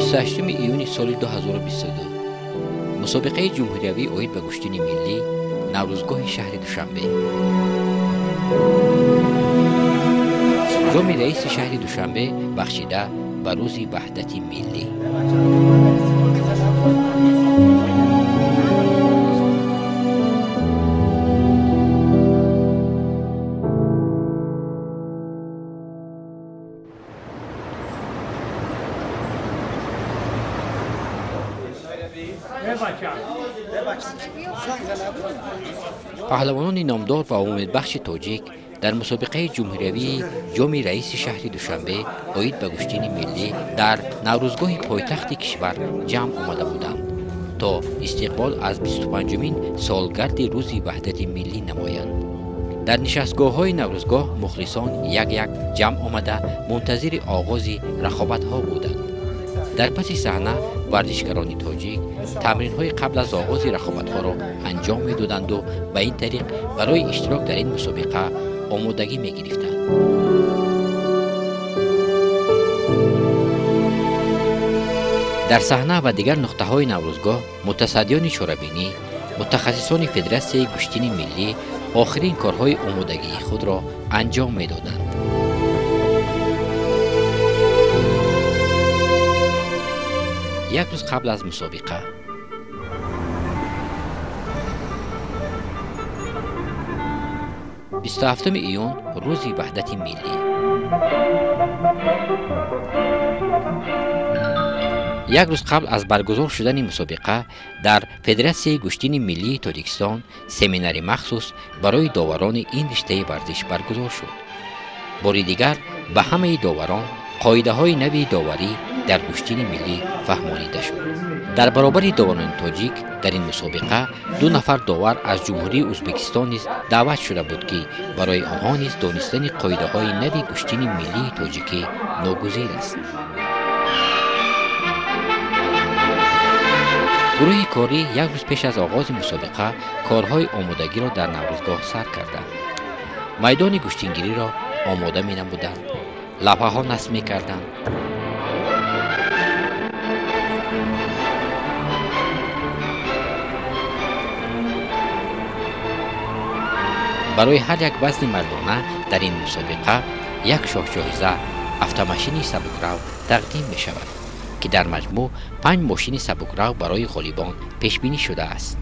28 июни соли 2022 мусобиқаи ҷумҳуриявӣ оид ба гӯштини миллӣ, Наврӯзгоҳи шаҳри Душанбе. Ҷоми раиси шаҳри Душанбе бахшида ба рӯзи ваҳдати миллӣ. Паҳлавонони номдор ва умедбахши тоҷик дар мусобиқаи ҷумҳуриявии ҷоми раиси шаҳри Душанбе оид ба гӯштини миллӣ дар Наврӯзгоҳи пойтахти кишвар ҷамъ омада буданд, то истиқбол аз 25-умин солгарди рӯзи ваҳдати миллӣ намоянд. Дар нишастгоҳҳои Наврӯзгоҳ мухлисон як-як ҷамъ омада мунтазири оғози рақобатҳо буданд. Дар паси саҳна варзишгарони тоҷик тамринҳои қабл аз оғози рақобатҳоро анҷом медоданду ба ин тариқ барои иштирок дар ин мусобиқа омодагӣ мегирифтанд. Дар саҳна ва дигар нуқтаҳои Наврӯзгоҳ мутасаддиёни чорабинӣ, мутахассисони Федератсияи гӯштини миллӣ охирин корҳои омодагии худро анҷом медоданд. Як рӯз қабл аз мусобиқа 27 июн, рӯзи ваҳдати миллӣ. Як рӯз қабл аз баргузор шудани мусобиқа дар Федератсияи гӯштини миллии Тоҷикистон семинари махсус барои доварони ин риштаи варзиш баргузор шуд. Бори дигар ба ҳамаи доварон қоидаҳои нави доварӣ дар гӯштини миллӣ фаҳмонида шуд. Дар баробари доварони тоҷик дар ин мусобиқа ду нафар довар аз Ҷумҳурии Ӯзбекистон низ даъват шуда буд, ки барои онҳо низ донистани қоидаҳои нави гӯштини миллии тоҷикӣ ногузир аст. Гурӯҳи корӣ як рӯз пеш аз оғози мусобиқа корҳои омодагиро дар Наврӯзгоҳ сар карданд. Майдони гӯштингириро омода менамуданд, лавҳаҳо насб мекарданд. Барои ҳар як вазни мардона дар ин мусобиқа як шоҳҷоиза автомошини сабукрав тақдим мешавад, ки дар маҷмӯъ 5 мошини сабукрав барои ғолибон пешбинӣ шудааст.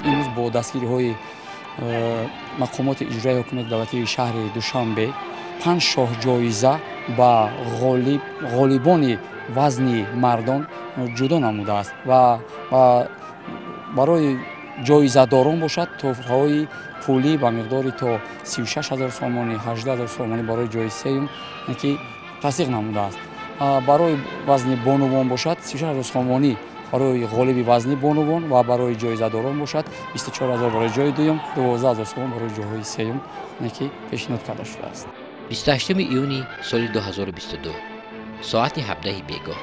Имрӯз бо дастгириҳои мақомоти иҷроияи ҳукумати давлатии шаҳри Душанбе 5 шоҳҷоиза ба ғолибони вазни мардон ҷудо намудааст ва барои ҷоизадорон бошад тӯҳфаҳои пулӣ ба миқдори то 36 ҳазор сомонӣ, 18 ҳазор сомонӣ барои ҷои сеюм ки тасдиқ намудааст. Барои вазни бонувон бошад 36 ҳазор сомонӣ барои ғолиби вазни бонувон ва барои ҷоизадорон бошад 24 ҳазор барои ҷои дуюм, 12 ҳазор сомон барои ҷойҳои сеюм ки пешниҳод карда шудааст. 28 июни соли 2022 соати 17 бегоҳ.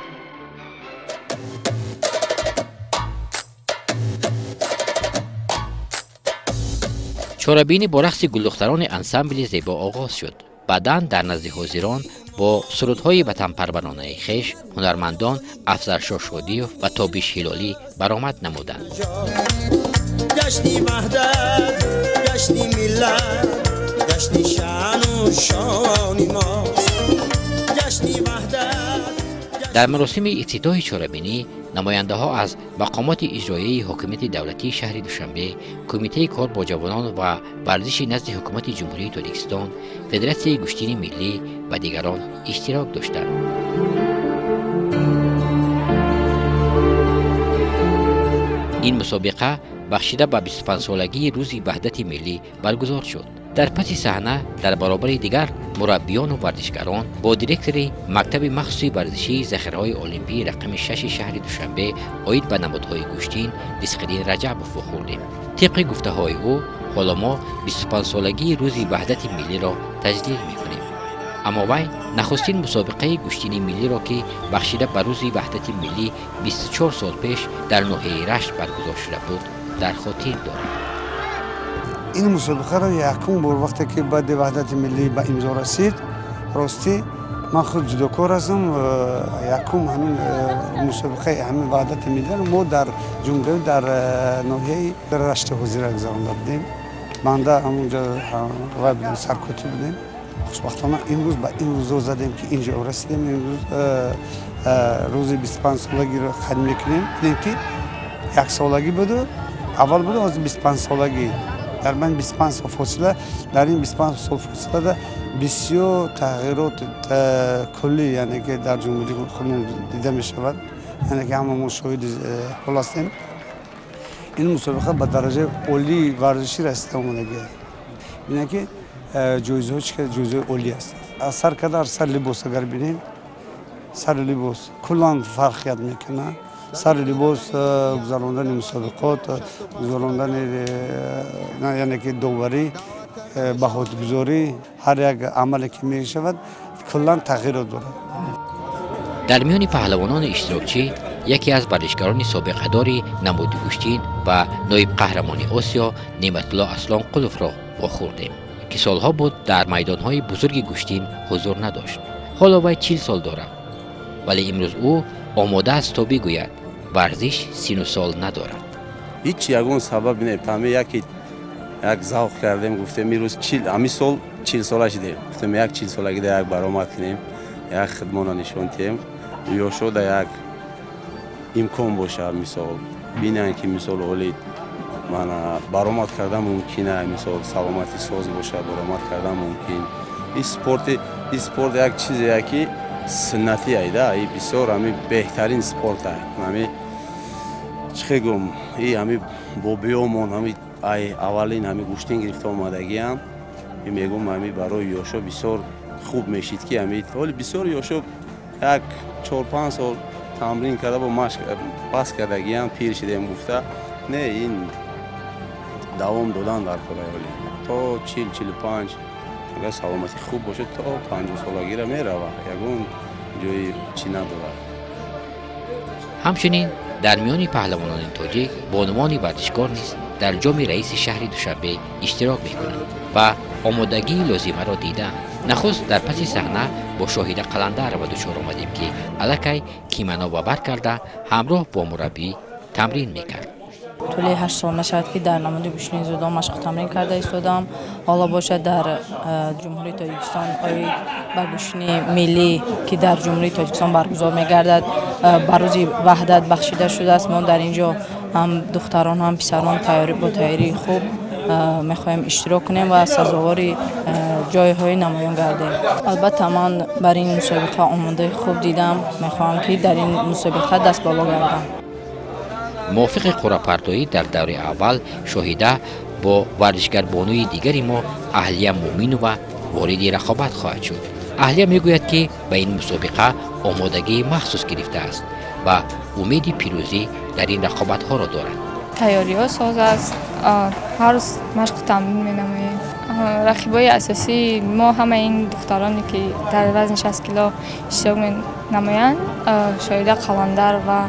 Чорабинӣ бо рақси гулдухтарони ансамбли зебо оғоз шуд. Баъдан дар назди ҳозирон бо сурудҳои ватанпарваронаи хеш ҳунармандон Афзалшоҳ Шодиев ва Тобиш Ҳилолӣ баромад намуданд. Ҷашни ваҳдат, ҷашни миллат, ҷашни шаъну шони мост. Ҷашни ваҳдат. Дар маросими ифтитоҳи чорабинӣ намояндаҳо аз мақомоти иҷроияи ҳокимияти давлатии шаҳри Душанбе, Кумитаи кор бо ҷавонон ва варзиши назди ҳукумати Ҷумҳурии Тоҷикистон, Федератсияи гӯштини миллӣ ва дигарон иштирок доштанд. Ин мусобиқа бахшида ба 25-солагии рӯзи ваҳдати миллӣ баргузор шуд. Дар паси саҳна дар баробари дигар мураббиёну варзишгарон бо директори мактаби махсуси варзишии захираҳои олимпии рақами 6 шаҳри Душанбе оид ба намудҳои гӯштин Ризқиддин Раҷабов вохӯрдем. Тибқи гуфтаҳои ӯ, ҳоло мо 25-солагии рӯзи ваҳдати миллиро таҷлил мекунем. Аммо вай Нахустин мусобиқаи гӯштини миллиро, ки бахшида ба рӯзи ваҳдати миллӣ 24 сол пеш дар ноҳияи Рашт баргузор шуда буд, дар хотир дорад. Ин мусобиқаро якум бор вақте ки баъди ваҳдати миллӣ ба имзо расид, ростӣ ман худ ҷудокор ҳастам, якум ҳамин мусобиқаи ҳамин ваҳдати миллиро мо дар ҷумҳурӣ дар ноҳияи Рашти ҳозира гузаронда будем. Банда ҳамонҷо вай будем, саркотӣ будем. Хушбахтона имрӯз ба ин рӯзо задем, ки инҷо расидем. Имрӯз рӯзи 25-солагиро қайд мекунем, ки яксолагӣ буду аввал буду, ҳозир 25-солагӣ. Дар байни 25 сол фосила, дар ин 25 сол фосилада бисёр тағйирот куллӣ, яъне ки дар ҷумҳурии худмон дида мешавад, яъне ки ҳама мо шоҳиди ҳол ҳастем. Ин мусобиқа ба дараҷаи олии варзишӣ расида омадагӣ. Бинед ки ҷоизаҳо чӣ қадар ҷоизаҳои олӣ ҳастанд. Аз сар карда аз сари либос агар бинем, сари либос куллан фарқият мекунад. Сари либос, гузарондани мусобиқот, гузарондани яъне ки доварӣ, баҳогузорӣ, ҳар як амале ки мешавад куллан тағйирот дорад. Дар миёни паҳлавонони иштирокчӣ яке аз варзишгарони собиқадори намуди гӯштин ва ноибқаҳрамони Осиё Неъматулло Аслонқуловро вохӯрдем, ки солҳо буд дар майдонҳои бузурги гӯштин ҳузур надошт. Ҳоло вай 40 сол дорад, вале имрӯз ӯ омода аст то бигӯяд варзиш сину сол надорад. Ҳеҷ ягон сабаб не, ҳаме яке як завқ кардем, гуфтем имрӯз ҳамин сол 40 сола шудем, гуфтем як 40 солагида як баромад кунем, як хидмонро нишон диҳем, ёшода як имкон бошад, мисол бинанд ки мисол оли мана баромад кардан мумкин, мисол саломатӣ соз бошад, баромад кардан мумкин. Ин спорт як чизе ки суннатӣ айда, и бисёр ҳами беҳтарин спорт ай. Ҳами чӣ хел гум, и ҳами бобиёмон ҳами ай аввалин ҳами гӯштин гирифта омадагиам. И мегум ҳами барои ёшо бисёр хуб мешид ки ҳами ҳоли бисёр ёшо як 4-5 сол тамрин карда бо машқ бас кардагиам, пир шидем гуфта. Не, ин давом додан дар кораи ҳоли то 40-45, агар саломатӣ хуб бошад то 50 солагиро мерава, ягон ҷои чӣ надорад. Ҳамчунин дар миёни паҳлавонони тоҷик бонувони варзишкор низ дар ҷоми раиси шаҳри Душанбе иштирок мекунанд ва омодагии лозимаро дидаанд. Нахуст дар паси саҳна бо Шоҳида Қаландарова дучор омадем, ки аллакай кимано ба бар карда ҳамроҳ бо мураббӣ тамрин мекард. Тӯли 8 сол мешавад, ки дар намуди гӯштини дзюдо машқу тамрин карда истодам. Ҳоло бошад дар Ҷумҳурии Тоҷикистон оид ба гӯштини миллӣ, ки дар Ҷумҳурии Тоҷикистон баргузор мегардад, ба рӯзи ваҳдат бахшида шудааст. Мо дар ин ҷо ҳам духтарон ҳам писарон бо тайёрии хуб мехоҳем иштирок кунем ва сазовори ҷойҳои намоён гардем. Албатта ман бар ин мусобиқа омодаи хуб дидам, мехоҳам ки дар ин мусобиқа даст боло гардам. Мувофиқи қуръапартоӣ дар даври аввал Шоҳида бо варзишгарбонуи дигари мо Аҳлия Муъминова вориди рақобат хоҳад шуд. Аҳлия мегӯяд, ки ба ин мусобиқа омодагии махсус гирифтааст ва умеди пирӯзӣ дар ин рақобатҳоро дорад. Тайёриҳо соз аст, ҳар рӯз машқу тамрин менамоем. Рақибои асосии мо ҳама ин духтароне ки дар вазни 60 кило иштирок менамоянд, Шоҳида Қаландар ва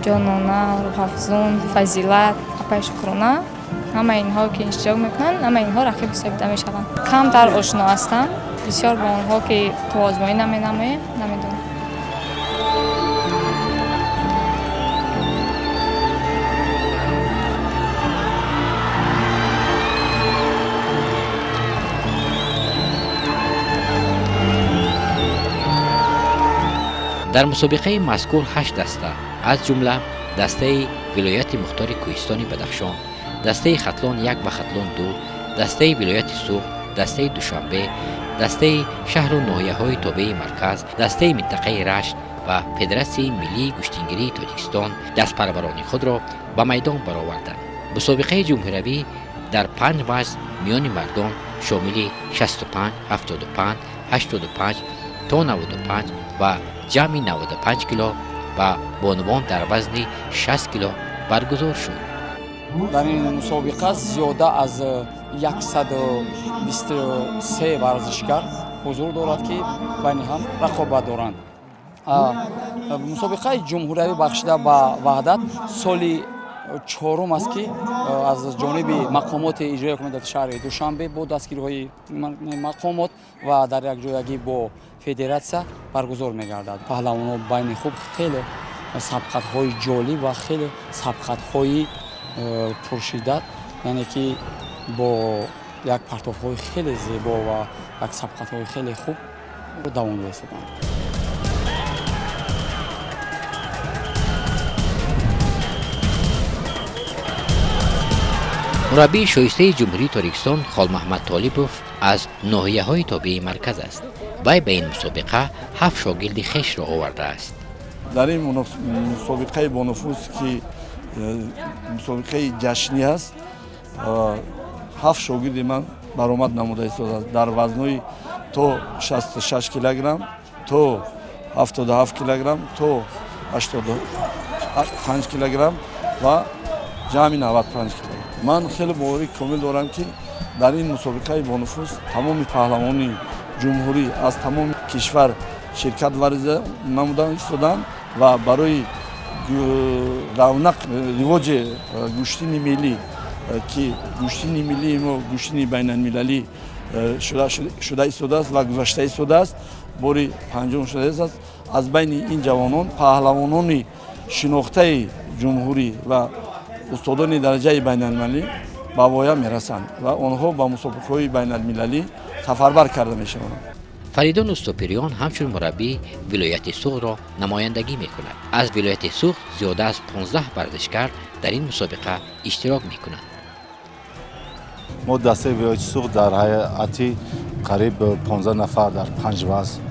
Ҷонона, Рӯҳафзун, Фазилат, апаи Шукрона, ҳама инҳо ки иштирок мекунанд, ҳама инҳо рақиб ҳисобида мешаванд. Камтар ошно ҳастам, бисёр бо онҳо ки қувваозмоӣ наменамоем, намедонам. Дар мусобиқаи мазкур 8 даста, аз ҷумла дастаи вилояти мухтори кӯҳистони Бадахшон, дастаи Хатлон 1 ва Хатлон 2, дастаи вилояти Суғд, дастаи Душанбе, дастаи шаҳру ноҳияҳои тобеи марказ, дастаи минтақаи Рашт ва Федератсияи миллии гӯштингирии Тоҷикистон дастпарварони худро ба майдон бароварданд. Мусобиқаи ҷумҳуриявӣ дар 5 вазн миёни мардон шомили 65, 75, 85 то 95 ва ҷамъи 95 кило ва бонувон дар вазни 60 кило баргузор шуд. Дар ин мусобиқа зиёда аз 123 варзишгар ҳузур дорад, ки байни ҳам рақобат доранд. Мусобиқаи ҷумҳуриявӣ бахшида ба ваҳдат соли чорум аст, ки аз ҷониби мақомоти иҷроияи ҳукумати шаҳри Душанбе бо дастгириҳои мақомот ва дар якҷоягӣ бо федератсия баргузор мегардад. Паҳлавонҳо байни хуб хеле сабқатҳои ҷолиб ва хеле сабқатҳои пуршиддат, яъне ки бо як партофҳои хеле зебо ва як сабқатҳои хеле хуб давом дода истоданд. Мураббии шоистаи Ҷумҳурии Тоҷикистон Холмаҳмад Толибов аз ноҳияҳои тобеи марказ аст. Вай ба ин мусобиқа 7 шогирди хешро овардааст. Дар ин мусобиқаи бонуфуз, ки мусобиқаи ҷашнӣ аст, 7 шогирди ман баромад намуда истодааст дар вазнҳои то 66 килограмм, то 77 килограмм, то 85 килограмм ва ҷамъи 95 килограмм. Ман хеле боварии комил дорам, ки дар ин мусобиқаи бонуфуз тамоми паҳлавони ҷумҳурӣ аз тамоми кишвар ширкат варзида намуда истоданд ва барои равнақ ривоҷи гӯштини миллӣ, ки гӯштини миллии мо гӯштини байналмилалӣ шуда истодааст ва гузашта истодааст, бори панҷум шуда истодааст. Аз байни ин ҷавонон паҳлавонони шинохтаи ҷумҳурӣ ва устодони дараҷаи байналмилалӣ ба воя мерасанд ва онҳо ба мусобиқаҳои байналмилалӣ сафарбар карда мешаванд. Фаридун Устопириён ҳамчун мураббӣ вилояти Суғдро намояндагӣ мекунад. Аз вилояти Суғд зиёда аз 15 варзишгар дар ин мусобиқа иштирок мекунанд. Мо дастаи вилояти Суғд дар ҳайати қариб 15 нафар дар 5 вазн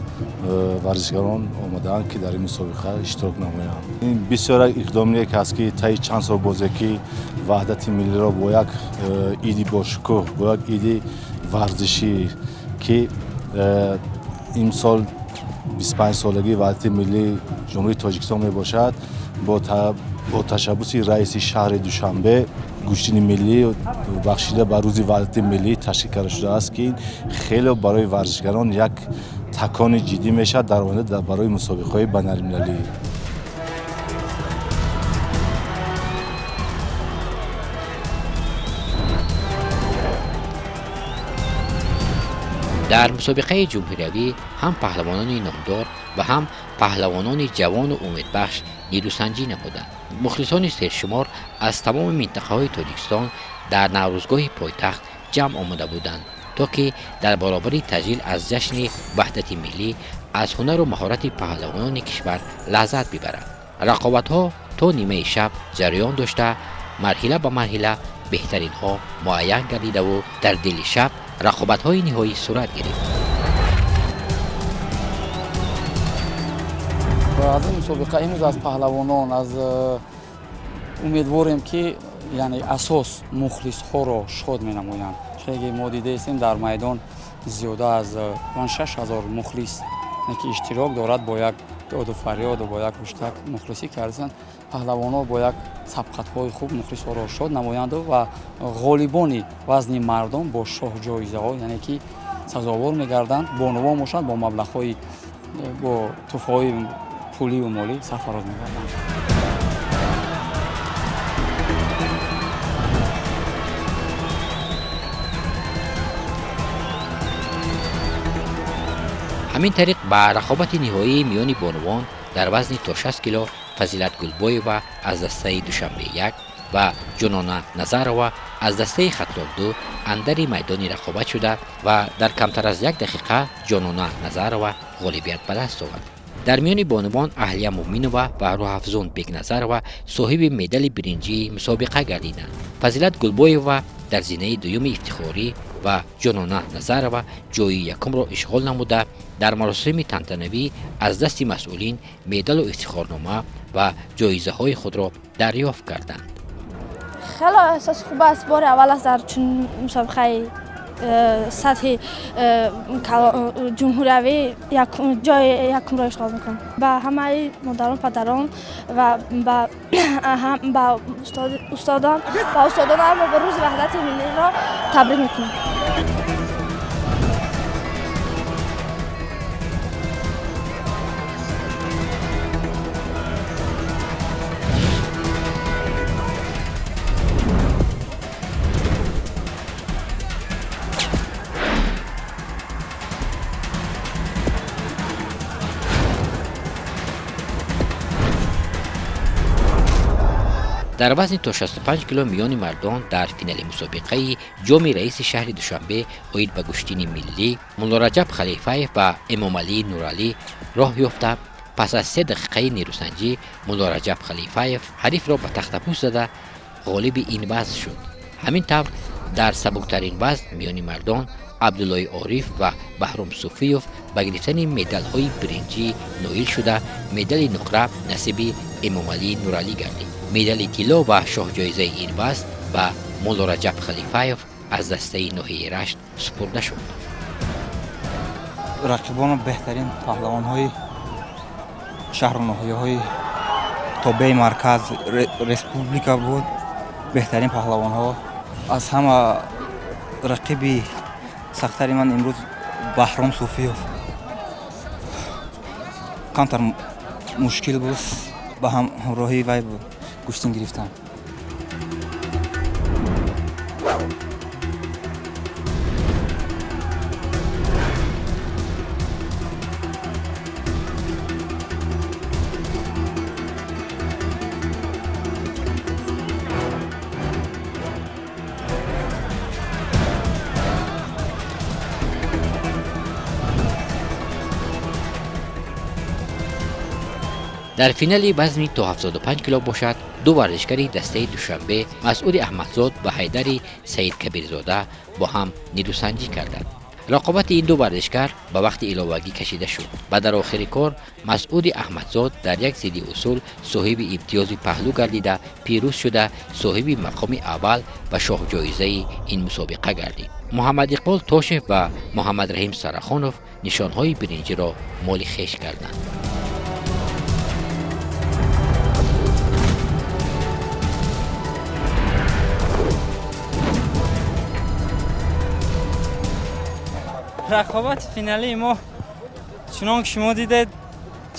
варзишгарон омадаанд, ки дар ин мусобиқа иштирок намоянд. Ин бисёр як иқдомие аст, ки таи чанд сол бозе ки ваҳдати миллиро бо як иди бошукӯҳ, бо як иди варзишӣ, ки имсол 25-солагии ваҳдати миллии Ҷумҳурии Тоҷикистон мебошад, бо ташаббуси раиси шаҳри Душанбе гӯштини миллӣ бахшида ба рӯзи ваҳдати миллӣ ташкил карда шудааст, ки ин хеле барои варзишгарон як такони ҷиддӣ мешавад дар оянда барои мусобиқаҳои байналмилалӣ. Дар мусобиқаи ҷумҳуриявӣ ҳам паҳлавонони номдор ва ҳам паҳлавонони ҷавону умедбахш нерӯсанҷӣ намуданд. Мухлисони сершумор аз тамоми минтақаҳои Тоҷикистон дар наврӯзгоҳи пойтахт ҷамъ омада буданд, то ки дар баробари таҷлил аз ҷашни ваҳдати миллӣ аз ҳунару маҳорати паҳлавонони кишвар лаззат бибаранд. Рақобатҳо то нимаи шаб ҷараён дошта, марҳила ба марҳила беҳтаринҳо муайян гардидаву дар дили шаб рақобатҳои ниҳоӣ сурат гирифт. Аз ин мусобиқа имрӯз аз паҳлавонон аз умедворем, ки яъне асос мухлисҳоро шод менамоянд. Чунки мо дидаистем дар майдон зиёда аз 6 ҳазор мухлис ки иштирок дорад, бо як доду фарёду бо як ҳуштак мухлисӣ карданд. Паҳлавонҳо бо як сабқатҳои хуб мухлисҳоро шод намоянду ва ғолибони вазни мардон бо шоҳҷоизаҳо, яъне ки сазовор мегарданд. Бонувон бошанд бо маблағҳои бо туҳфаҳои пулию молӣ сарфароз мегарданд. Ҳамин тариқ ба рақобати ниҳоии миёни бонувон дар вазни то 60 кило Фазилат Гулбоева аз дастаи Душанбе 1 ва Ҷунона Назарова аз дастаи Хатлон 2 андари майдони рақобат шуда ва дар камтар аз як дақиқа Ҷонона Назарова ғолибият ба даст овард. Дар миёни бонувон Аҳлия Муъминова ва Рӯҳафзун Бекназарова соҳиби медали биринҷии мусобиқа гардиданд. Фазилат Гулбоева дар зинаи дуюми ифтихорӣ ва Ҷонона Назарова ҷои якумро ишғол намуда, дар маросими тантанавӣ аз дасти масъулин медалу ифтихорнома ва ҷоизаҳои худро дарёфт карданд. Хеле эҳсоси хуб аст. Бори аввал аст дар чунин мусобиқаи сатҳи ҷумҳуриявӣ ҷои якумро ишғол мекунам. Ба ҳамаи модарон, падарон ва ба устодон ба рӯзи ваҳдати миллиро табрик мекунам. Дар вазни то 65 кило миёни мардон дар финали мусобиқаи ҷоми раиси шаҳри Душанбе оид ба гӯштини миллӣ Муллораҷаб Халифаев ва Эмомалӣ Нуралӣ роҳ ёфта, пас аз 3 дақиқаи нерӯсанҷӣ Муллораҷаб Халифаев ҳарифро ба тахтапӯст зада ғолиби ин вазн шуд. Ҳамин тавр дар сабуктарин вазн миёни мардон Абдуллои Ориф ва Баҳром Суфиёв ба гирифтани медалҳои биринҷӣ ноил шуда, медали нуқра насиби Эмомалӣ Нуралӣ гардид. Медали тилло ва шоҳҷоизаи ин вазн ба Муллораҷаб Халифаев аз дастаи ноҳияи Рашт супурда шуд. Рақибоно беҳтарин паҳлавонҳои шаҳру ноҳияҳои тобеи марказ республика буд, беҳтарин паҳлавонҳо. Аз ҳама рақиби сахттари ман имрӯз Баҳром Суфиёв. Камтар мушкил буд ба ҳамроҳии вай гӯштин гирифтам. Дар финали вазни то 75 кило бошад, ду варзишгари дастаи Душанбе Масъуди Аҳмадзод ва Ҳайдари Саидкабирзода бо ҳам нерӯсанҷӣ карданд. Рақобати ин ду варзишгар ба вақти иловагӣ кашида шуд ва дар охири кор Масъуди Аҳмадзод дар як зидди усул соҳиби имтиёзи паҳлӯ гардида, пирӯз шуда, соҳиби мақоми аввал ва шоҳҷоизаи ин мусобиқа гардид. Муҳаммадиқбол Тошев ва Муҳаммадраҳим Сарахонов нишонҳои биринҷиро моли хеш карданд. Рақобати финалии мо чунон ки шумо дидед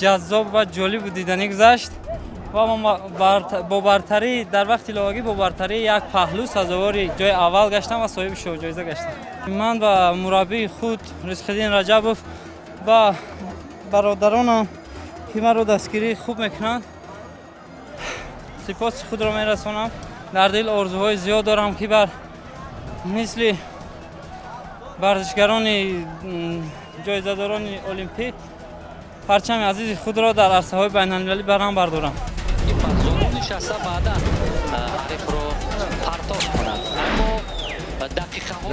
ҷаззоб ва ҷолибу диданӣ гузашт ва мо бо бартарӣ дар вақти иловагӣ бо бартарии як паҳлӯ сазовори ҷои аввал гаштам ва соҳиби шоҳҷоиза гаштам. Ман ба мураббии худ Ризқиддин Раҷабов ва бародаронам ки маро дастгирии хуб мекунанд сипоси худро мерасонам. Дар дил орзуҳои зиёд дорам ки бар мисли варзишгарони ҷоизадорони олимпӣ парчами азизи худро дар арсаҳои байналмилалӣ барам бардорам.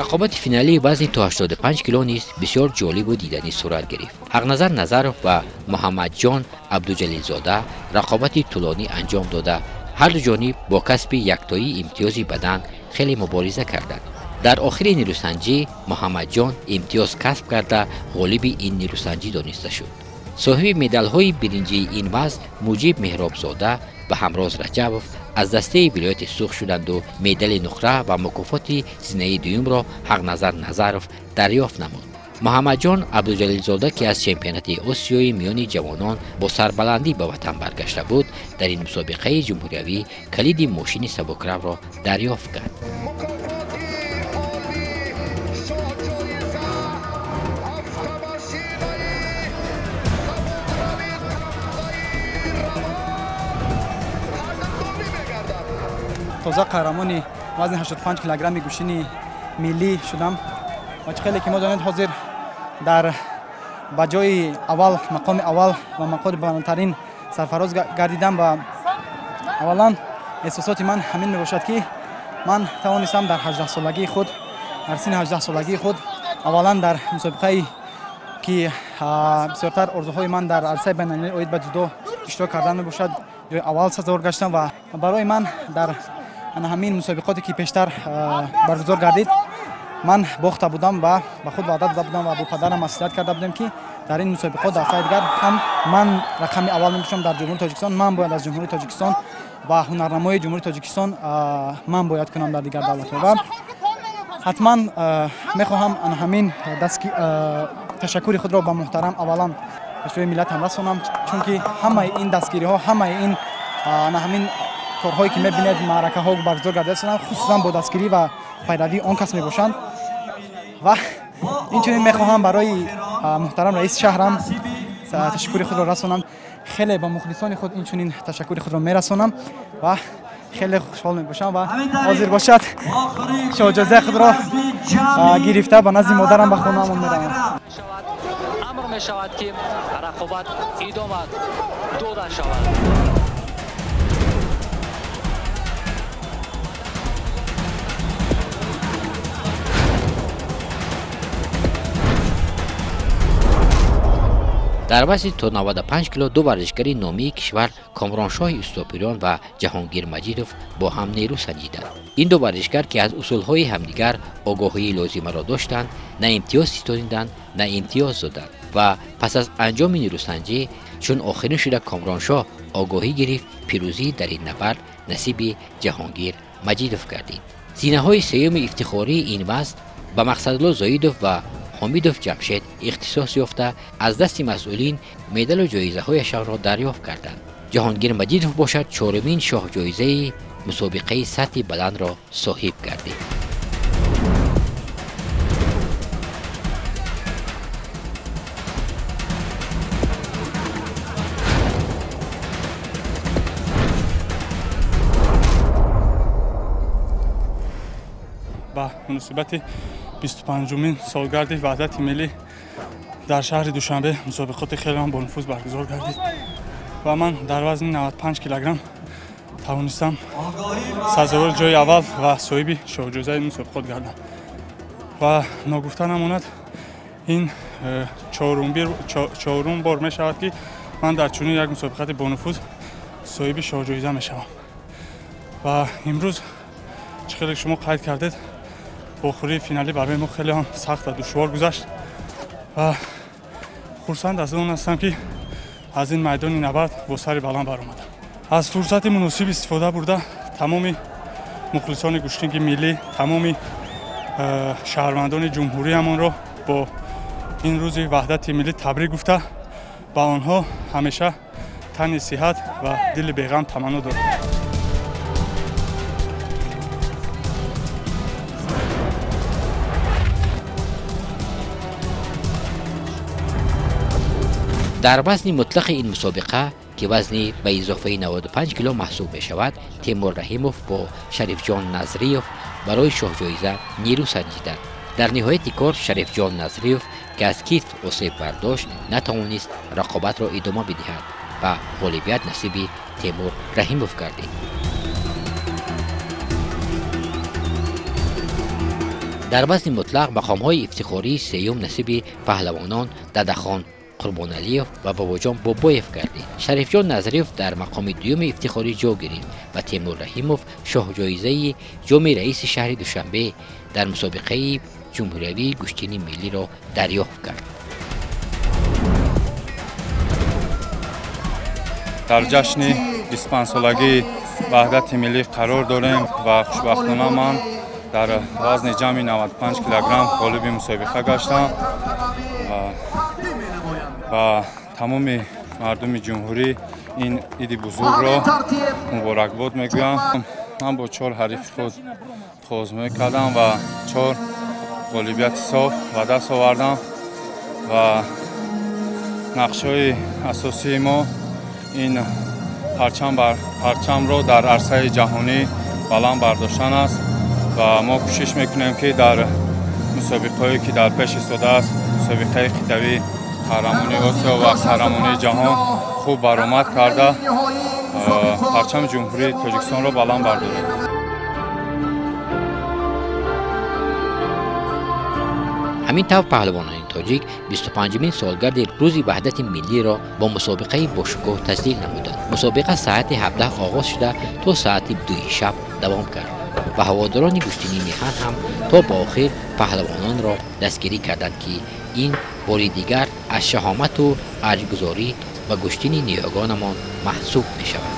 Рақобати финалии вазни то 85 кило низ бисёр ҷолибу диданӣ сурат гирифт. Ҳақназар Назаров ва Муҳаммадҷон Абдуҷалилзода рақобати тӯлонӣ анҷом дода, ҳар ду ҷониб бо касби яктоии имтиёзи бадан хеле мубориза карданд. Дар охири нерӯсанҷӣ Муҳаммадҷон имтиёз касб карда, ғолиби ин нерӯсанҷӣ дониста шуд. Соҳиби медалҳои биринҷии ин вазн Муҷиб Меҳробзода ва Ҳамроз Раҷабов аз дастаи вилояти Суғд шуданду медали нуқра ва мукофоти зинаи дуюмро Ҳақназар Назаров дарёфт намуд. Муҳаммадҷон Абдуҷалилзода, ки аз чемпионати Осиёи миёни ҷавонон бо сарбаландӣ ба ватан баргашта буд, дар ин мусобиқаи ҷумҳуриявӣ калиди мошини сабукравро дарёфт кард. Тоза қаҳрамони вазни 85 килограмми гӯштини миллӣ шудам ва чӣ хеле ки мо донед ҳозир дар ба ҷои аввал, мақоми аввал ва мақоми баландтарин сарфароз гардидам ва аввалан эҳсосоти ман ҳамин мебошад ки ман тавонистам дар 18-солагии худ, дар синни 18-солагии худ аввалан дар мусобиқае ки бисёртар орзуҳои ман дар арсаи байналмилалӣ оид ба ҷудо иштирок кардан мебошад, ҷои аввал сазовор гаштам ва барои ман дар ҳамин мусобиқоте ки пештар баргузор гардид ман бохта будам ва ба худ ваъда дода будам ва бо падарам маслиҳат карда будем ки дар ин мусобиқот дафъаи дигар ҳам ман рақами аввал мебошам дар Ҷумҳурии Тоҷикистон, ман бояд аз Ҷумҳурии Тоҷикистон ва ҳунарнамои Ҷумҳурии Тоҷикистон ман бояд кунам дар дигар давлатҳо ва ҳатман мехоҳам ҳамин ташаккури худро ба муҳтарам аввалан пешвои миллат ҳам расонам, чунки ҳамаи ин дастгириҳо, ҳамаи ин ҳамин корҳое ки мебинед, маъракаҳо баргузор гардида шуданд, хусусан бо дастгирӣ ва пайравии он кас мебошанд. Ва инчунин мехоҳам барои муҳтарам раиси шаҳрам ташаккури худро расонам, хеле ба мухлисони худ инчунин ташаккури худро мерасонам ва Хеле хушҳол мебошам ва ҳозир бошад шоҳҷоизаи худро гирифта ба назди модарам ба хонаамон меравам. Амр мешавад, ки рақобат идома дода шавад. Дар вазни то 95 кило ду варзишгари номии кишвар Комроншоҳи Устопирён ва Ҷаҳонгир Маҷидов бо ҳам нерӯ санҷиданд. Ин ду варзишгар, ки аз усулҳои ҳамдигар огоҳии лозимаро доштанд, на имтиёз ситониданд, на имтиёз доданд ва пас аз анҷоми нерӯсанҷӣ, чун охирин шуда Комроншоҳ огоҳӣ гирифт, пирӯзӣ дар ин набард насиби Ҷаҳонгир Маҷидов гардид. Зинаҳои сеюми ифтихории ин вазн ба Мақсадулло Зоидов ва Ҳомидов Ҷамшед ихтисос ёфта, аз дасти масъулин медалу ҷоизаҳояшонро дарёфт карданд. Ҷаҳонгир Маҷидов бошад чорумин шоҳҷоизаи мусобиқаи сатҳи баландро соҳиб гардид. Ба муносибати 25-умин солгарди Ваҳдати миллӣ дар шаҳри Душанбе мусобиқоти хеле ҳам бонуфуз баргузор гардид ва ман дар вазни 95 килограмм тавонистам сазовори ҷои аввал ва соҳиби шоҳҷоизаи мусобиқот гардам. Ва ногуфта намонад, ин чорум бор мешавад, ки ман дар чунин як мусобиқати бонуфуз соҳиби шоҳҷоиза мешавам. Ва имрӯз, чӣ хеле шумо қайд кардед, вохӯрии финалӣ барои мо хеле ҳам сахт ва душвор гузашт ва хурсанд аз он ҳастам, ки аз ин майдони набард бо сари баланд баромадам. Аз фурсати муносиб истифода бурда, тамоми мухлисони гӯштинги миллӣ, тамоми шаҳрвандони ҷумҳуриямонро бо ин рӯзи Ваҳдати миллӣ табрик гуфта, ба онҳо ҳамеша тани сиҳат ва дили беғам таманно дорам. Дар вазни мутлақи ин мусобиқа, ки вазни ба изофаи 95 кило маҳсуб мешавад, Темур Раҳимов бо Шарифҷон Назриев барои шоҳҷоиза нерӯ санҷиданд. Дар ниҳояти кор Шарифҷон Назриев, ки аз китф осеб бардошт, натавонист рақобатро идома бидиҳад ва ғолибият насиби Темур Раҳимов гардид. Дар вазни мутлақ мақомҳои ифтихории сеюм насиби паҳлавонон Дадахон Қурбоналиев ва Бобоҷон Бобоев гардид. Шарифҷон Назриев дар мақоми дуюми ифтихорӣ ҷо гирифт ва Темур Раҳимов шоҳҷоизаи ҷоми раиси шаҳри Душанбе дар мусобиқаи ҷумҳуриявии гӯштини миллиро дарёфт кард. Дар ҷашни 25-солагии Ваҳдати миллӣ қарор дорем ва хушбахтона ман дар вазни ҷамъи 95 килограмм ғолиби мусобиқа гаштам ва тамоми мардуми ҷумҳурӣ ин иди бузургро муборакбод мегӯям. Ман бо 4 ҳарифи худ озмоӣ кардам ва 4 ғолибияти соф ба даст овардам ва нақшҳои асосии мо ин парчамро дар арсаи ҷаҳонӣ баланд бардоштан аст ва мо кӯшиш мекунем, ки дар мусобиқаҳое ки дар пеш истодааст, мусобиқаи қитъавӣ, қаҳрамонии Осиё ва қаҳрамонии ҷаҳон хуб баромад карда, парчами Ҷумҳурии Тоҷикистонро баланд бардорем. Ҳамин тавр паҳлавонони тоҷик 25-умин солгарди рӯзи Ваҳдати миллиро бо мусобиқаи бошукӯҳ таҷлил намуданд. Мусобиқа саати 17 оғоз шуда то саати 2 шаб давом кард ва ҳаводорони гӯштини меҳан ҳам то ба охир паҳлавононро дастгирӣ карданд, ки ин бори дигар аз шаҳомату арҷгузорӣ ба гӯштини ниёгонамон маҳсуб мешавад.